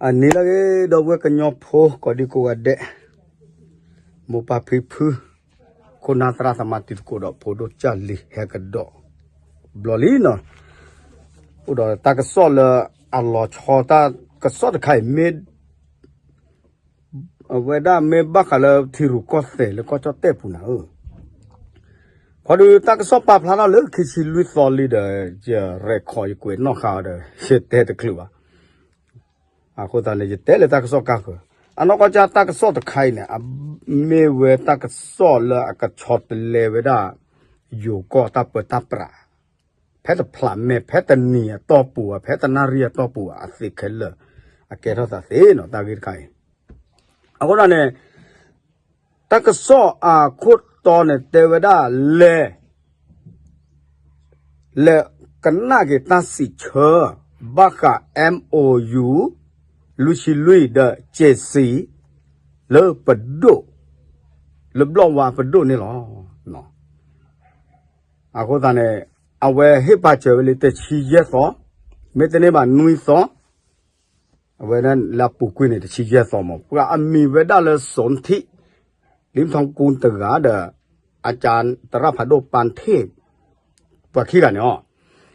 အနံၤလၢအဂ့ၤ ဒီပုၢ်ဝဲၢ်ကညီဖိ ကိးဒံကိးဂၤဒဲး, မိၢ်ပၢ်ဖံဖု, ခိၣ်နၢ်သရၣ်သမါတံၤသကိးဒီးဖိဒိၣ်ကၢ်လံၤ ဟဲကဒီးဘျီလံနီၤ. အိၣ်ဒီးတၢ်ကစီၣ်လၢအလီၤဆီ တၢ်ကစီၣ်တခါအံၤမ့ၢ် အဝဲဒၣ်မ့ၢ်ဘၣ်ဃးလၢထံရူၢ်ကီၢ်သဲးလၢကီၢ်ကၠီၣ်တဲၣ်ပူၤနၤဧၢ, ခီဒုးတၢ်ကစီၣ်ပာ်ဖျါထီၣ်လၢခံဆံလွံၢ်သီလံဒီး ယရဲၣ်ခီယကွဲးနီၣ်ဃာ်အီၤဒီး ယတဲတချုးဘၣ်. အဃိသတးန့ၣ် ယတဲလၢတၢ်ကစီၣ်ကါဃၢၤ, အနီၢ်ကီၢ်ကၢ်တၢ်ကစီၣ်တခါအံၤန့ၣ် မ့ၢ်ဝဲတၢ်ကစီၣ်လၢအကဆီတလဲဝဲဒၣ် ယိၤကီၢ်တၢ်ပၢတၢ်ပြး ဖဲတဖျးမဲာ် ဖဲတနံၤအတီၢ်ပူၤဧါ ဖဲတနၣ်ရံၣ်အတီၢ်ပူၤဧါ အသ့ခဲလၢာ် အကဲထီၣ်သးသ့နီၤ တၢ်ဂ့ၢ်တခါအံၤ. အဃိသတးန့ၣ် တၢ်ကစီၣ်အခိၣ်တီန့ၣ် တဲဝဲဒၣ်လဲၤ လဲၤကနၣ်က့ၤတၢ်စံးဆၢ ဘၣ်ဃး MOU လွံၢ်ဆံလွံၢ်ဒီး ကၠ့စံ လၢပဒိၣ် လၢဘျီၣ်ဝါပဒိၣ်န့ၣ်လီၤ. အဃိသတးန့ၣ် အဝဲဟ့ၣ်ပာ်စၢၤဝဲလံတဆံယဲၢ်သီ, မ့တမ့ၢ်ဘၣ်နွံသီ, အဝဲဒၣ်လၢအပူၤကွံာ်န့ၣ် တဆံယဲၢ်သီမး ပှၤအမံၤဝဲဒၣ်လၢ စီၣ်ထံၣ် လံထီၣ်ကူတဂၤဒီး အကၠါသရၣ်ဖးဒိၣ်ပၢ်ထ့ၣ် ပှၤခံဂၤန့ၣ်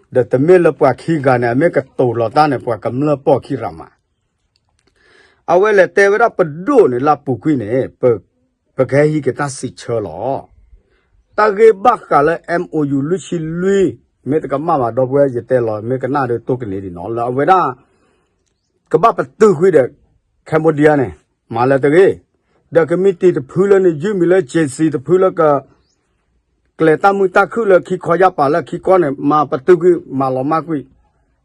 အီၤ, ဒီးတမ့ၢ်လၢပှၤခံဂၤန့ၣ် အမ့ၢ်ကတိၤလီၤတၢ်န့ၣ် ပှၤကမျၢၢ်ပိာ်ခံရၤမး. အဝဲလဲၤတဲဝဲဒၣ်ပဒိၣ်န့ၣ် လၢအပူၤကွံာ်န့ၣ် ပကဟဲဟံးက့ၤတၢ်စံးဆၢလီၤ. တၢ်ဂ့ၢ်ဘၣ်ဃးလၢ MOU လွံၢ်ဆံလွံၢ် မ့ၢ်တကမၣ်ဘၣ် ဒီပုၢ်ဝဲၢ်ယတဲလီၤ မ့ၢ်ကနၣ်ဒီးတိၢ်ကန့ၢ်ဒံးနီၤ လၢအဝဲဒၣ် ကဘၣ်ပတုာ်ကွံာ်ဒီး Cambodia န့ၣ် မၤလၢတဂ့ၤ, ဒီးကမံးတံာ်တဖုလၢန့ၣ် ယုၢ်မံၤလၢ ကၠ့စံ တဖုလၢက ကျဲၤတၢ်မုာ်တၢ်ခုၣ်လၢခံခီယၢ်ပာ်လၢခံကီၢ်န့ၣ် မၤပတုာ်ကွံာ် မၤလီၤမၢ်ကွံာ်,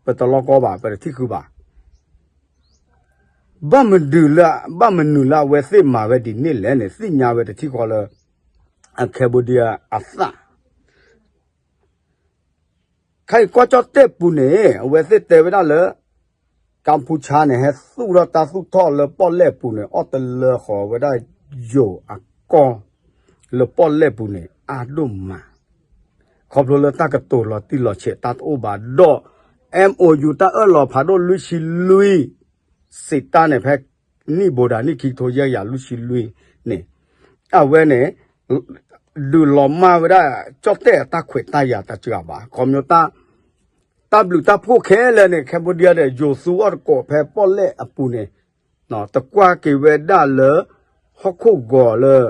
ပတလီၤကီဘၣ် ပတထံၣ်ဃုာ်ဘၣ်. ဘၣ်မနုၤလၢ ဘၣ်မနုၤလၢအဝဲသ့ၣ်မၤဝဲဒ်န့ၣ်လဲၣ်န့ၣ် သ့ၣ်ညါဝဲတထံၣ်ဃီလၢ အ Cambodia အသၣ် ခဲအံၤကီၢ်ကၠီၣ်တဲၣ်ပူၤန့ၣ် အဝဲသ့ၣ်တဲဝဲဒၣ်လၢ ကမ်ပူၤဆါန့ၣ် ဟဲသူၣ်ထီၣ်တၢ်သူၣ်ထီၣ်လၢပီၣ်လဲၣ်ပူၤန့ၣ် အီၣ်တလၢဃီၤဝဲဒၣ်ယိၤအကီၢ် လၢပီၣ်လဲၣ်ပူၤန့ၣ် အါဒိၣ်မး ခီဖျိလၢတၢ်ကတိၤလီၤတံၢ်လီၤဆဲးတၢ်တအိၣ်ဘၣ်ဒီး MOU တၢ်အၢၣ်လီၤဖးဒိၣ်လွံၢ်ဆံလွံၢ် စံးတၢ်န့ၣ် ဖဲနံၣ်ဘိးဒၣ်နံၣ်ခံကထိယဲၢ်ကယၤလွံၢ်ဆံလွံၢ်န့ၣ် အဝဲန့ၣ် ဒုးလီၤမၢ်ဝဲဒၣ် ကၠီၣ်တဲၣ်အတၢ်ခွဲးတၢ်ယာ်တစှၤဘၣ် ခီဖျိ တၢ်ဘျုးတၢ်ဖှိၣ်ခဲလၢာ်န့ၣ် Cambodia ဒီး ယိၤသူအီၣ်တကိးဖဲပီၣ်လဲၣ်အပူၤန့ၣ် တကွၢ်က့ၤဝဲဒၣ်လၢ ဟီၣ်ခိၣ်ဂီၤလၢ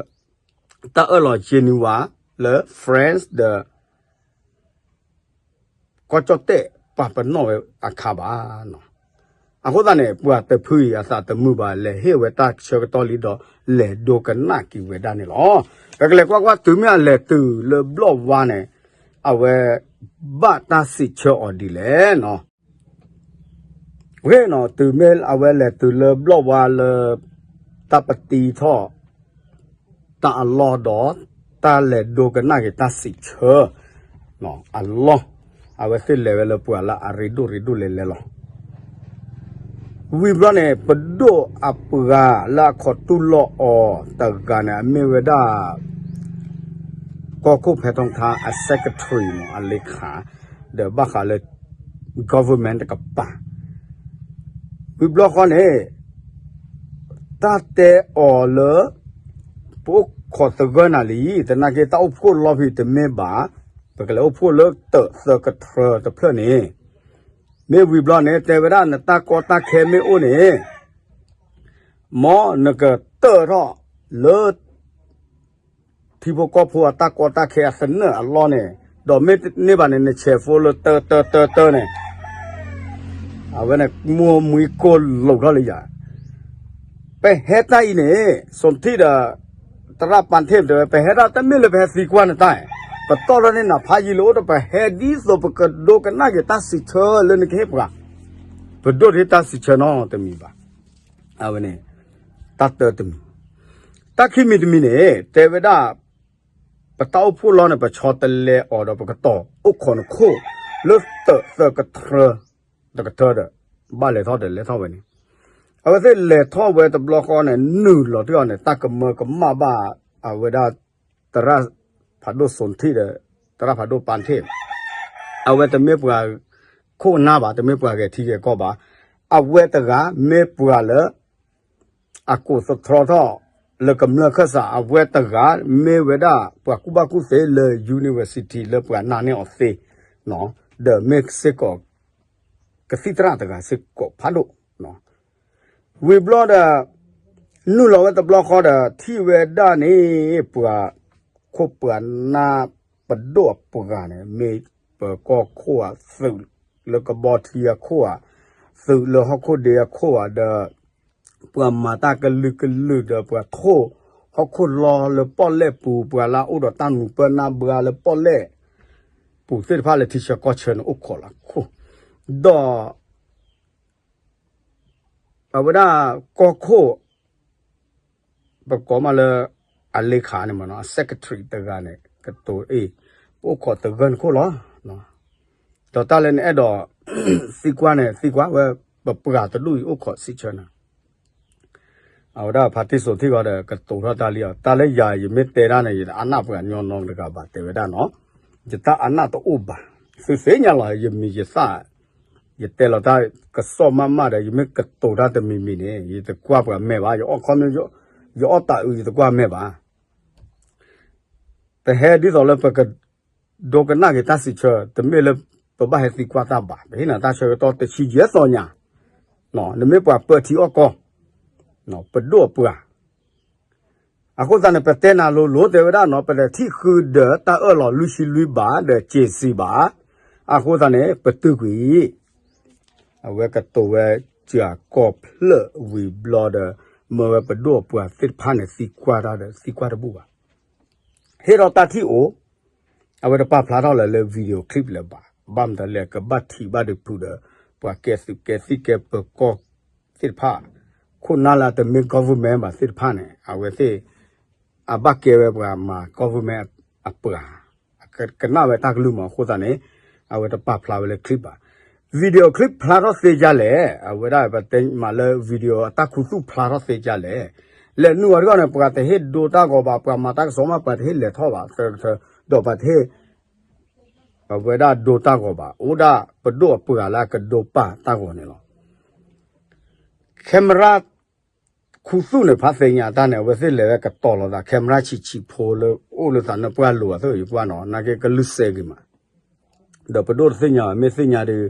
တၢ်အၢၣ်လီၤ Geneva လၢ France ဒီး ကီၢ်ကၠီၣ်တဲၣ်ပာ်ပနီၣ်ဝဲအခါဘၣ်နီၤ. အဃိသတးန့ၣ် ပှၤတဖုအံၤအသးတမုာ်ဘၣ် လဲၤဟ့ၣ်ဝဲတၢ်ဆၢကတီၢ်လံဒီး လဲၤဒိကနၣ်က့ၤဝဲဒၣ်န့ၣ်လီၤ. ပကလဲၤကွၢ်ကွၢ်တုၤမ့ၢ်အလဲၤတုၤလၢဘျီၣ်ဝါန့ၣ် အဝဲ ဘၣ်တၢ်စံးဆၢအီၤဒ်လဲၣ်နီၤ. ဝဲနီၤ တုၤမ့ၢ်အဝဲလဲၤတုၤလၢဘျီၣ်ဝါလၢ တၢ်ပတံထီၣ် တၢ်အလီၢ်ဒီး တၢ်လဲၤဒိကနၣ်က့ၤတၢ်စံးဆၢ အလီၢ် အဝဲသ့ၣ်လဲၤဝဲလၢပှၤလၢအရ့ဒိၣ်ရ့ဒိၣ်လဲၤလဲၤလီၤ. ဝံၤဘျီန့ၣ် ပဒိၣ်အပှၤလၢအခီၣ်တူၢ်လီၤအီၤတဂၤန့ၣ် အမ့ၢ်ဝဲဒၣ် ကီၢ်ခိၣ်ဖဲထီထါအ secretary မ့ၢ်အလ့ခး ဒီးဘၣ်ဃးလၢ government တကပၤ ဝံၤဘျီဃီန့ၣ် တၢ်တဲအီၤလၢ ပအိၣ်ခိးသဂၢၢ်နၤလံ, သနာ်က့တၢ်အိၣ်ဖှိၣ်လီၢ်ဖံးတမ့ၢ်ဘၣ်, ပကလဲၤအိၣ်ဖှိၣ်လၢတၢးသၢကထြၢတဖျၢၣ်န့ၣ်, မ့ၢ်ဝံၤဘျီန့ၣ် တဲဝဲဒၣ်နတၢ်ကီတၢ်ခဲမ့ၢ်အိၣ်န့ၣ်, မ်နကတၢၢ်ထီၣ်လၢ ထံဖိကီၢ်ဖိအတၢ်ကီတၢ်ခဲအသနၢၣ်အလီၢ်န့ၣ်, ဒီးမ့ၢ်တန့ၢ်ဘၣ်န့ၣ် နဆဲးဖိလၢတၢတၢတၢတၢန့ၣ်, အဝဲန့ၣ် မိၢ်မှံကိၢ်လိာ်ထီၣ်လံယၤ, ပဟဲတၢ်အံၤန့ၣ် စီၣ်ထံၣ်ဒီး သရၣ်ပၢ်ထ့ၣ်တဲဝဲ ပဟဲဒၣ်တမ့ၢ်လၢပဟဲသံကွၢ်နတၢ်, ပတီၢ်ထီၣ်န့ၢ်နၤဖးယံာ်လၢအိၣ်ဒီး ပဟဲဒ်သိးပကဒိကနၣ်က့ၤတၢ်စံးဆၢလၢနကဟ့ၣ်ပှၤ, ပဒိၣ်ထံၣ်တၢ်စံးဆၢနီတမံၤဘၣ်. အဝဲန့ၣ် တၢ်တၢတမံၤ, တၢ်ခံမံၤတမံၤန့ၣ် တဲဝဲဒၣ် ပတၢ်အိၣ်ဖှိၣ်လီၢ်န့ၣ် ပဆီတလဲအီၤဒီး ပကတီၤအိၣ်ခိးနခိၣ် လၢတၢးသၢကထြၢ တကထၢဒီး ဘၣ်လဲၤထီၣ်ဒီးလဲၤထီၣ်ဝဲန့ၣ်, အဝဲသ့ၣ်လဲၤထီၣ်ဝဲတဘျီဃီန့ၣ် နုာ်လီၤတံၢ်အီၤန့ၣ် တၢ်ကမၢကမၣ်ဘၣ် အဝဲဒၣ် သရၣ်ဖးဒိၣ်စီၣ်ထံၣ်ဒီး သရၣ်ဖးဒိၣ်ပၢ်ထ့ၣ်, အဝဲတမ့ၢ်ပှၤခိၣ်နၢ်ဘၣ်, တမ့ၢ်ပှၤဂဲၤထံဂဲၤကီၢ်ဘၣ်, အဝဲတဂၤမ့ၢ်ပှၤလၢ အကိးသတြီထီၣ် လၢကမျၢၢ်ခၢၣ်စး အဝဲတဂၤမ့ၢ်ဝဲဒၣ် ပှၤကူၣ်ဘၣ်ကူၣ်သ့လၢ university လၢပှၤနာ်န့ၢ်အီၤသ့, ဒီးမ့ၢ်စ့ၢ်ကီး ကသံၣ်သရၣ်တဂၤစ့ၢ်ကီးဖးဒိၣ် ဝံၤဘျီဒီး နုာ်လီၤဝဲတဘျီဃီဒီး ထံၣ်ဝဲဒၣ်န့ၣ် ပှၤခိၣ်ပှၤနၢ်ပဒိၣ်အပှၤန့ၣ် မ့ၢ်ပကီၢ်ခိၣ်ဧါ သုးလၢကဘီထံအခိၣ်ဧါ သုးလၢဟီၣ်ခိၣ်ဒ့အခိၣ်ဧါဒီး ပှၤမၤတၢ်ကလုာ်ကလုာ်ဒီး ပှၤထိၣ်ဟီၣ်ခိၣ်လီလၢပီၣ်လဲၣ်ပူၤ ပှၤလၢအအိၣ်ဒီးတၢ်မူးပၢၢ်နၢ်ဘှါလၢပီၣ်လဲၣ်ပူၤသ့ၣ်တဖၣ်လၢထံဆၢကီၢ်ဆၢန့ၣ်အိၣ်ခိးလီၤခိၣ်, ဒီး အဝဲဒၣ်ကီၢ်ခိၣ် ပကိးမးလၢ အလ့ခးန့ၣ်မ့ၢ်နီၤ အ secretary တဂၤန့ၣ် ကတိၤအ့ၣ် ပအိၣ်ခိးသဂၢၢ်နခိၣ်လီၤ. ဒီးတၢ်လၢနအဲၣ်ဒိး သံကွၢ်န့ၣ် သံကွၢ်ဝဲ ပပှၤတဒူၣ်အံၤအိၣ်ခိးစံးဆၢနၤ အဝဲဒၣ်ဖါတံၢ်စိၤထံၣ်ဃီဒီး ကတိၤထီၣ်တၢ်လံအီၤ တၢ်လၢယၤယမ့ၢ်တဲဒၣ်န့ၣ် ယအနၢ်ပှၤညီနီတဂၤဘၣ်တဲဝဲဒၣ်နီၤ, ယတၢ်အနၢ်တအိၣ်ဘၣ်, သုသ့ၣ်ညါလီၤ ယမံၤယသၣ်, ယတဲလီၤတၢ်ကစီၣ်မးမးဒီး ယမ့ၢ်ကတိၤတၢ်တမံၤမံၤန့ၣ် ယတကွၢ်ပှၤမဲာ်ဘၣ်, ယအီၣ်ခီမ့ၢ် ယအီၣ်တၢ်အုး ယတကွၢ်မဲာ်ဘၣ် ပဟဲဒ်သိးလၢပက ဒိကနၣ်က့ၤတၢ်စံးဆၢ တမ့ၢ်လၢပဘၣ်ဟဲသံကွၢ်တၢ်ဘၣ်, ပဟ့ၣ်နၤတၢ်ဆၢကတီၢ်တဆံယဲၢ်သီညါ, နမ့ၢ်ပှၤပၢထံအီၣ်ကီၢ်, ပဒိၣ်အပှၤ, အဃိသတးန့ၣ် ပတဲနၤလိၤလိၤတဲဝဲဒၣ်နီၤ ပတထံၣ်ဃုာ်ဒီးတၢ်အၢၣ်လီၤလွံၢ်ဆံလွံၢ်ဘးဒီး က့ၤစံးဘၣ်, အဃိသတးန့ၣ် ပတုာ်ကွံာ် အဝဲကတိၤဝဲစှၤကီၢ်ဖျၢၣ်ဝံၤဘျီဒီး မၢဝဲပဒိၣ်အပှၤသ့ၣ်တဖၣ်န့ၣ် သံကွၢ်တၢ်ဒီး သံကွၢ်တဘူၣ်ဘၣ်. ဟ့ၣ်ဒီးတၢ်ထံၣ်အိၣ်, အဝဲတပာ်ဖျါထီၣ်လၢၤလၢ video clip လၢၤဘၣ်. ဘၣ်မတၤလဲၣ် ကဘၣ်ထံးဘၣ်ဒုးဖုးဒီး ပှၤကဲသုးကဲသံၣ်ကဲပၢၤကီၢ်သ့ၣ်တဖၣ်, ခိၣ်နၢ်လၢအတမ့ၢ် government ဘၣ်သ့ၣ်တဖၣ်န့ၣ် အဝဲသ့ၣ် အဘၣ်ကဲဝဲပှၤမၤ government အပှၤ ကနၣ်ဝဲတၢ်ကလုၢ်မးအဃိသတးန့ၣ် အဝဲတပာ်ဖျါဝဲလၢ clip ဘၣ်. video clip ဖျါထီၣ်သ့ဒ်လဲၣ်, အဝဲဒၣ်ပတဲမးလၢ video အတၢ်ခူသူၣ်ဖျါထီၣ်သ့ဒ်လဲၣ်. လဲၤနုာ်ဝဲတဂီၢ်န့ၣ် ပှၤတဟ့ၣ်ဒိတၢ်ဂီၤဘၣ်, ပှၤမၤတၢ်ကစီၣ်မး ပှၤတဟ့ၣ်လဲၤထီၣ်ဘၣ်, ဒီးပှၤတဟ့ၣ် အဝဲဒၣ်ဒိတၢ်ဂီၤဘၣ်, အိၣ်ဒၣ်ပဒိၣ်အပှၤလၢအကဒိပာ်တၢ်ဂီၤန့ၣ်လီၤ. camera ခူသူၣ်န့ၣ် ဖါသ့ၣ်ညါတၢ်န့ၣ် အဝဲသ့ၣ်လဲၤဝဲကတီၤလီၤသး camera ဆံးဆံးဖိလၢအိၣ်လၢသးနၢၣ်ပှၢ်လိၤအသိး ယကွၢ်နီၤ နာ်က့ကလုၢ်စဲဂ့ၤမး, ဒီးပဒိၣ်တသ့ၣ်ညါဘၣ်, မ့ၢ်သ့ၣ်ညါဒီး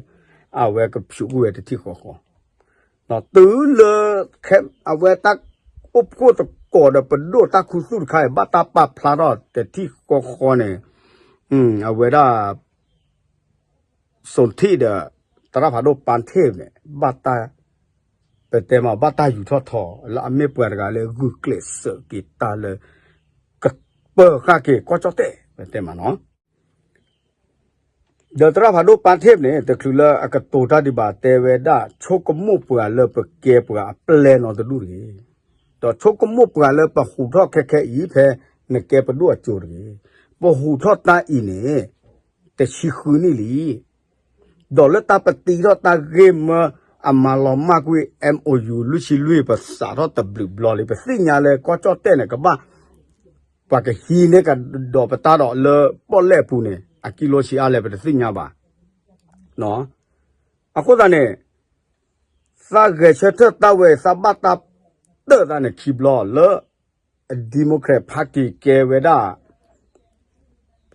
အဝဲကဖျိးကွံာ်ဝဲတထံၣ်ဃီဃီ တုၤလၢ အဝဲတၢ်အိၣ်ဖှိၣ်သကိးဒီးပဒိၣ်တၢ်ခူသူၣ်တခါအံၤ ဘၣ်တၢ်ပာ်ဖျါထီၣ်တထံၣ်ဃီဃီန့ၣ်, အဝဲဒၣ် စိၤထံၣ်ဒီး သရၣ်ဖးဒိၣ်ပၣ်ထ့ၣ်န့ၣ် ဘၣ်တၢ် ပတဲမး ဘၣ်တၢ်ယူၤထီၣ်ထီလၢအမ့ၢ်ပှၤတဂၤလၢဂုာ်ကျဲးစၢးက့ၤတၢ်လၢ ကပၢၤဃာ်က့ၤကီၢ်ကၠီၣ်တဲၣ် ပတဲမးနီၤ. ဒီးသရၣ်ဖးဒိၣ်ပၣ်ထ့ၣ်န့ၣ် တချုးလၢအကတိၤတၢ်ဒံးဘၣ် တဲဝဲဒၣ် ဆိကမိၣ်ပှၤလၢပကဲပှၤအပျဲၢ်နီတဒူၣ်တဂ့ၤ, ဒီးဆိကမိၣ်ပှၤလၢပဟူးထီၣ်ခဲခဲအံၤ ဖဲနကဲပဒိၣ်အစိၤတဂ့ၤ, ပဟူးထီၣ်တၢ်အံၤန့ၣ် တဆံဃုနံၣ်လံ ဒီးလၢတၢ်ပတံထီၣ်တၢ်ဂ့ၢ်မၢ အမၤလီၤမၢ်ကွံာ် MOU လွံၢ်ဆံလွံၢ် ပစးထီၣ်တဘျုးဘျီလံ, ပသ့ၣ်ညါလၢကီၢ်ကၠီၣ်တဲၣ်န့ၣ် ကဘၣ် ပှၤကဟံးန့ၢ်ကဒီးပတၢ်ဒီးလၢပီၣ်လဲၣ်အပူၤန့ၣ် အကံလိဆံးအါလဲၣ် ပတသ့ၣ်ညါဘၣ်. အဃိသတးန့ၣ် သးဂဲၤဆၢထၢၣ်တၢ်ဝဲ သးဘၣ်တၢ်တၢၣ်သးန့ၣ်ခံဘျီလၢ Democrat Party ကဲဝဲဒၣ်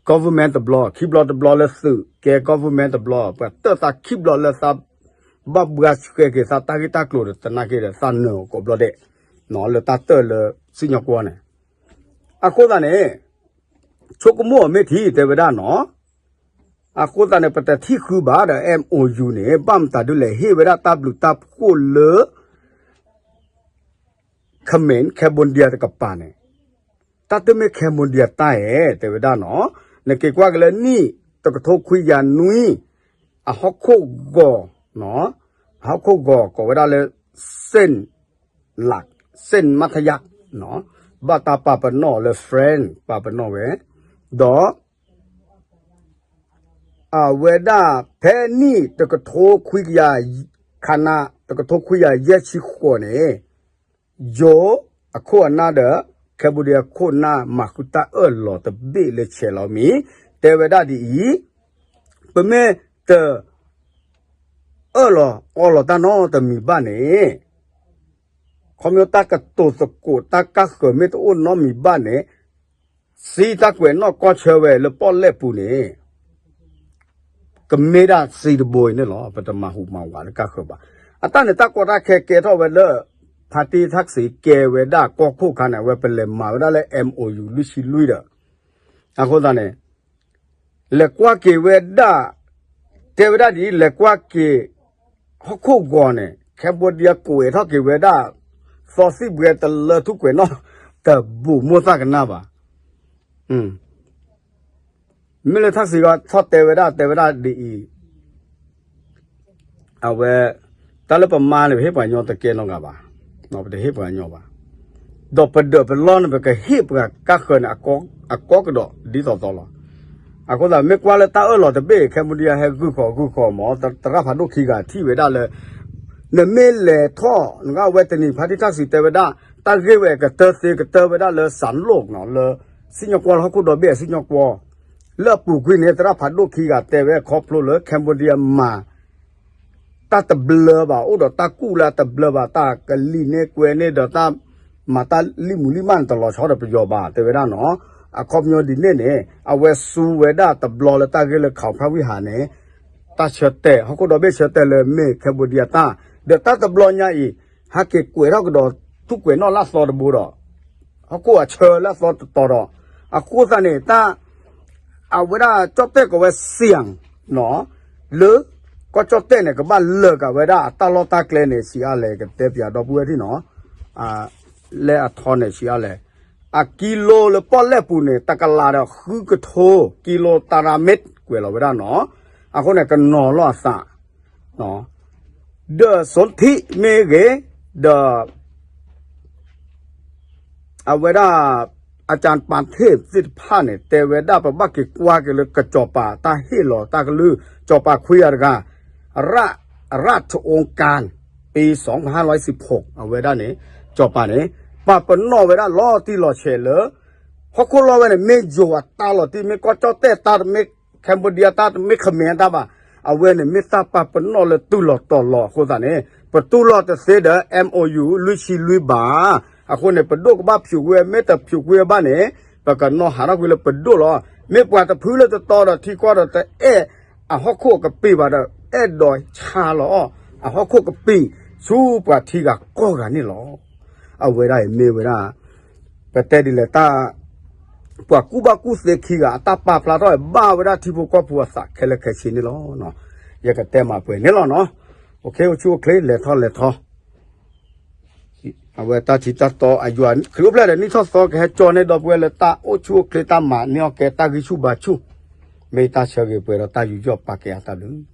government တဘျီ, ခံဘျီတဘျီလၢသုးကဲ government တဘျီ, ပှၤတၢၣ်သးခံဘျီလၢသး ဘၣ်ဘှါဆှဲက့ၤသးတၢ်ဂ့ၢ်တၢ်ကျိၤဒီး သနာ်က့ဒီး သးနၢၤကိးဘျီဒဲး လၢတၢ်တၢၣ်လၢစံၣ်ညီၣ်ကွီၢ်န့ၣ်, အဃိသတးန့ၣ် ဆိကမိၣ်အီၤမ့ၢ်ထံ တဲဝဲဒၣ်နီၤ, အဃိသတးန့ၣ် ပတထံၣ်ဃုဘၣ်ဒီး MOU န့ၣ် ဘၣ်မတၤဒ်လဲၣ် ဟ့ၣ်ဝဲဒၣ်တၢ်ဘျုးတၢ်ဖှိၣ်လၢ Khmer Cambodia တကပၤန့ၣ်, တၢ်တမ့ၢ် Cambodia တၢ်ဧဲ တဲဝဲဒၣ်နီၤ, နက့ၤကွၢ်က့ၤလၢနံၣ်တကထိခွံကယၤနွံ အဟီၣ်ခိၣ်ဂီၤ, အဟီၣ်ခိၣ်ဂီၤကိးဝဲဒၣ်လၢ Sen Lak, Sen Mathayak, ဘၣ်တၢ်ပာ်ပနီၣ်လၢ French ပာ်ပနီၣ်ဝဲ, ဒီး အဝဲဒၣ်ဖဲနံၣ်တကထိခွံကယၤ, ခါနါ တကထိခွံကယၤယဲၢ်ဆံဃိးန့ၣ်, ယိၤအခိၣ်အနၢ်ဒီး Cambodia အခိၣ်အနၢ် မၤဃုာ်တၢ်အၢၣ်လီၤတဘ့ၣ်လၢဆဲးလီၤမံၤ, တဲဝဲဒၣ်ဒ်အံၤ, ပမ့ၢ်တ ပ အၢၣ်လီၤအီလီၤတၢ်နီတမံၤဘၣ်န့ၣ် ခီဖျိတၢ်ကတိၤသကိးတၢ်ကါဃၢၤမ့ၢ်တအိၣ်နီတမံၤဘၣ်န့ၣ် စံးတၢ်ကွဲးနီၣ်ကီၢ်ဆၢဝဲလၢပီၣ်လဲၣ်ပူၤန့ၣ် ကမ့ၢ်ဒၣ်စံးတဘိအံၤန့ၣ်လီၤ. ပတမၤဟူးမၤဝးလၢကါဃၢၤဘၣ်. အတၢ်န့ၣ်တၢ်ကီတၢ်ခဲကဲထီၣ်ဝဲလၢ ဖါတံၢ်ထၣ်စံးကဲဝဲဒၣ်ကီၢ်ခိၣ်ခါန့ၣ် အဝဲပလဲၤမၤဝဲဒၣ်လၢ M O U လွံၢ်ဆံလွံၢ်ဒီး အဃိသတးန့ၣ် လဲၤကွၢ်က့ၤဝဲဒၣ် တဲဝဲဒၣ်ဒ်အံၤ လဲၤကွၢ်က့ၤ ဟီၣ်ခိၣ်ဂီၤန့ၣ် Cambodia ကွဲးထီၣ်က့ၤဝဲဒၣ် သီသံၣ်ဘှဲတလၢထူၣ်ကွဲးနီၣ် တဘူးမိၢ်သၣ်ကနၣ်ဘၣ်. မ့ၢ်လၢထၣ်စံးကီးထီၣ်တဲဝဲဒၣ် တဲဝဲဒၣ်ဒ်အံၤ အဝဲ တၢ်လၢပမါန့ၣ် ပဟ့ၣ်ပှၤညီတကဲနီတဂၤဘၣ်, ပတဟ့ၣ်ပှၤညီဘၣ်. ဒီးပဒၢးပလီၢ်န့ၣ် ပကဟ့ၣ်ပှၤကါဃၢၤန့ၣ် အကီကဒီးဒ်သိးသိးလီၤ. အဃိသတး မ့ၢ်ကွၢ်လၢတၢ်အၢၣ်လီၤတဘ့ၣ် Cambodia ဟဲဂုာ်ဃီၤဂုာ်ဃီၤမး သရၣ်ဖးဒိၣ်ခံဂၤထံၣ်ဝဲဒၣ်လၢ နမ့ၢ်လဲၤထီၣ် နကဝဲတနံၤ ဖါတံၢ်ထၣ်စံးတဲဝဲဒၣ် တၢ်ဂ့ၢ်ဝဲကတၢၢ်သ့ကတၢၢ်ဝဲဒၣ်လၢ စၣ်လိၣ်နီၤ လၢ စံၣ်ညီၣ်ကွီၢ်လၢဟီၣ်ခိၣ်ဒီဘ့ၣ်အစံၣ်ညီၣ်ကွီၢ် လၢအပူၤကွံာ်န့ၣ် သရၣ်ဖးဒိၣ်ခံဂၤတဲဝဲခီဖျိလၢ Cambodia မၤ တၢ်တဘျၢဘၣ် အိၣ်ဒီးတၢ်ကူၣ်လၢအတဘျၢဘၣ် တၢ်ကလံၣ်န့ၢ်ကွဲန့ၢ်ဒီးတၢ် မၤတၢ်လံၣ်မူၤလံၣ်မၢ်န့ၣ် တလီၤဆီဒီးပယီၤဘၣ် တဲဝဲဒၣ်နီၤ. အခီပညီဒ်န့ၣ်န့ၣ် အဝဲစူဝဲဒၣ်တဘျီလၢတၢ်ဂ့ၢ်လၢ ခီဖျိဝံၤဟးန့ၣ် တၢ်ဆၢတဲာ် ဟီၣ်ခိၣ်ဒီဘ့ၣ်ဆၢတဲာ်လၢမ့ၢ် Cambodia တၢ် ဒီးတၢ်တဘျီညါအံၤ ဟဲက့ၤကွဲးထီၣ်ကဒီး ထူၣ်ကွဲးနီၣ်လၢအသီတဘိဒီး ဟီၣ်ခိၣ်အဆၢလၢအသီတတီၤဒီး အဃိသတးန့ၣ် တၢ် အဝဲဒၣ်ကၠီၣ်တဲၣ်ကိးဝဲ စံၣ် နီၤ လၢ ကီၢ်ကၠီၣ်တဲၣ်န့ၣ် ကဘၣ်လၢာ်က့ၤဝဲဒၣ်အတၢ်လီၢ်တၢ်ကျဲန့ၣ် ဆံးအါလဲၣ် ကတဲပၠးဒီပုၢ်ဝဲၢ်ထံၣ်နီၤ လဲအထီန့ၣ် ဆံးအါလဲၣ် အကံလိလၢပီၣ်လဲၣ်ပူၤန့ၣ် တကလးဒီးဃုကထိ ကံလိတရၣ်မ့ၣ် ကွဲးလီၤဝဲဒၣ်နီၤ အဃိန့ၣ် ကနီၤလီၤအသး ဒီးစိထံမ့ၢ်ဂ့ၤ ဒီး အဝဲဒၣ် အကၠၣ်ပၤထ့ၣ်သ့ၣ်တဖၣ်န့ၣ် တဲဝဲဒၣ် ပဘၣ်က့ၤကွၢ်က့ၤလၢကစီၤပၤတၢ်ဟ့ၣ်လီၤတၢ်ကလုၢ် စီၤပၤခွံဂၤတဂၤ ရၣ် ရၣ်ထအူကၣ် ပံ စီၤဟါလီၤစံဖိး အဝဲဒၣ်န့ၣ် စီၤပၤန့ၣ် ပာ်ပနီၣ်ဝဲဒၣ်လီၤတံၢ်လီၤဆဲးလၢ ဟီၣ်ခိၣ်လီၢ်ဝဲန့ၣ် မ့ၢ်ယိၤအတၢ်လီၤတံၢ် မ့ၢ်ကီၢ်ကၠီၣ်တဲၣ်တၢ် တမ့ၢ် Cambodia တၢ် တမ့ၢ် Khmer တၢ်ဘၣ် အဝဲန့ၣ်မ့ၢ်တၢ်ပာ်ပနီၣ်လၢတူၢ်လိာ်တီၤလိာ်အဃိသတးန့ၣ် ပတူၢ်လိာ်တသ့ဒီး M O U လွံၢ်ဆံလွံၢ်ဘၣ်. အဃိန့ၣ် ပဒိၣ်ကဘၣ်ဖၠူးကွံာ်ဝဲ မ့ၢ်တဖၠူးကွံာ်ဝဲဘၣ်န့ၣ် ပကနီၤဟးထီၣ်ကွံာ်လၢပဒိၣ်လီၤ. မ့ၢ်ပှၤတဖုလၢတတီဒီးထံကီၢ်ဒီးတအဲၣ်အဟီၣ်ခိၣ်အကပံာ်ဘၣ်ဒီး အဲၣ်ဒိးဆါလီၤအီၤ အဟီၣ်ခိၣ်ကပံာ် ဆူပှၤထံဂၤကီၢ်ဂၤန့ၣ်လီၤ. အဝဲဒၣ်အံၤမ့ၢ်ဝဲဒၣ် ပတဲဒ်လဲၣ်တၢ် ပှၤကူၣ်ဘၣ်ကူၣ်သ့ခံဂၤ အတၢ်ပာ်ဖျါထီၣ်ဘၣ်ဝဲဒၣ်ထံဖိကီၢ်ဖိအသးခဲလၢာ်ခဲဆ့န့ၣ်လီၤ. ယကတဲမၤပှဲၤန့ၣ်လီၤနီၤ. အိၣ်ဆူၣ်အိၣ်ချ့ လဲၤထီၣ်လဲၤထီ အဝဲတၢ်ထံတၢ်တီ အယွၤခရံာ်အိၣ်ဖျဲၣ်ဒီးနံၣ်ထီၣ်သီ ကဟဲကၠီန့ၢ်ဒီပုၢ်ဝဲၢ်လၢတၢ်အိၣ်ဆူၣ်အိၣ်ချ့ တၢ်မၤန့ၢ်အီၣ်ကဲ တၢ်ဂံၢ်ဆူၣ်ဘါဆူၣ် မ့ၢ်တၢ်ဆၢဂ့ၤပှဲၤဒီးတၢ်ယူးယီၣ်ပာ်ကဲအတၢ်ဘျုး